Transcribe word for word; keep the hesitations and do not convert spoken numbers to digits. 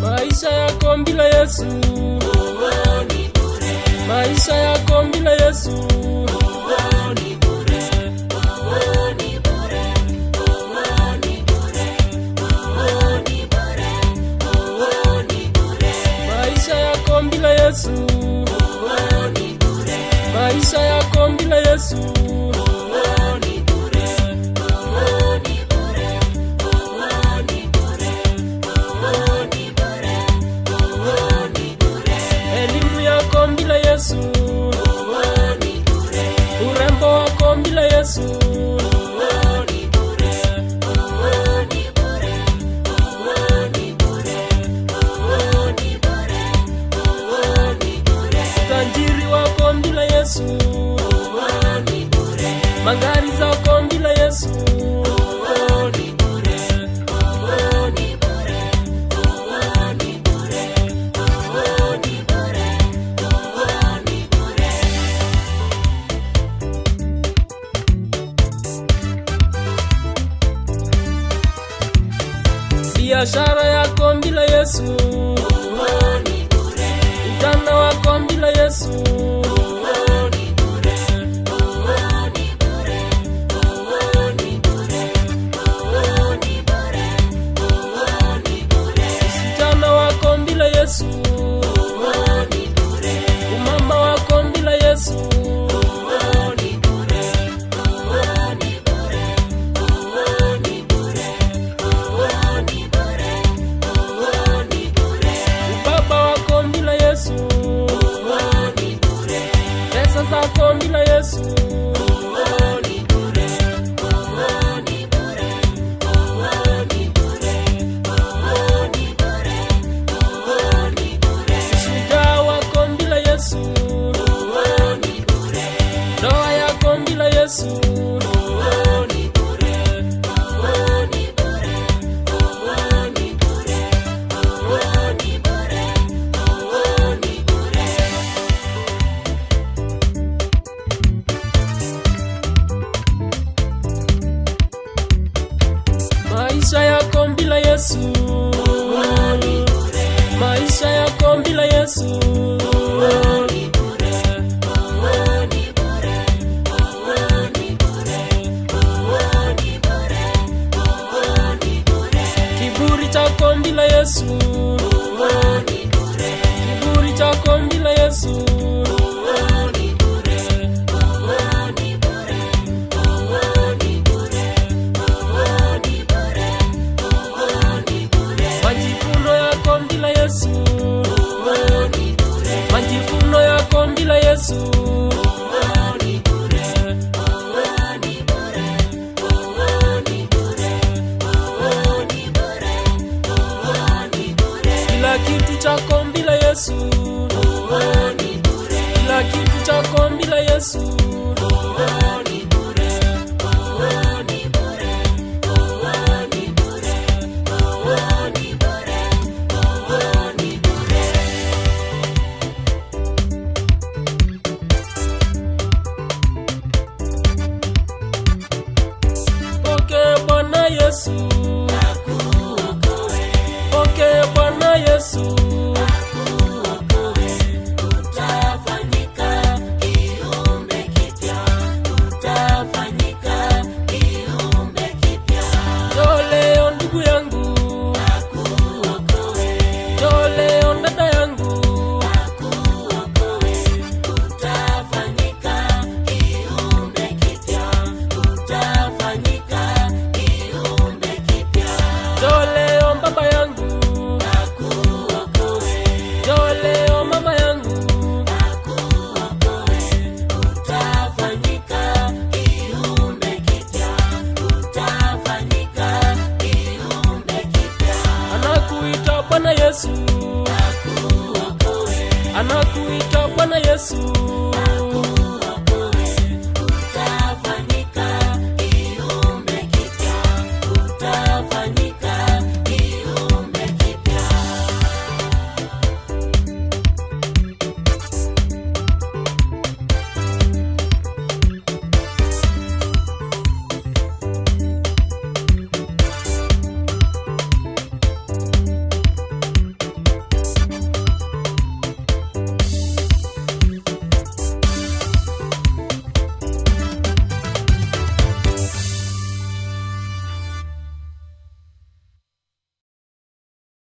Maisha yako bila Yesu. Maisha yako bila Yesu. Maisha yako bila Yesu. Maisha yako bila Yesu. Elimu yako bila Yesu. Urembo wako bila Yesu. Utajiri wako bila Yesu. Magari zako bila Yesu. Biashara yako bila Yesu. Ujana wako bila Yesu. Usichana wako bila Yesu. Umama wako bila Yesu. Ubaba wako bila Yesu. Pesa zako bila Yesu. Ushujaa wako bila Yesu. Ndoa yako bila Yesu. Maisha yako bila Yesu. Maisha yako bila Yesu. Kiburi chako bila Yesu. Kiburi chako bila Yesu. Majivuno yako bila Yesu. Majivuno yako bila Yesu. Kila kitu chako bila Yesu. Kila kitu chako bila Yesu.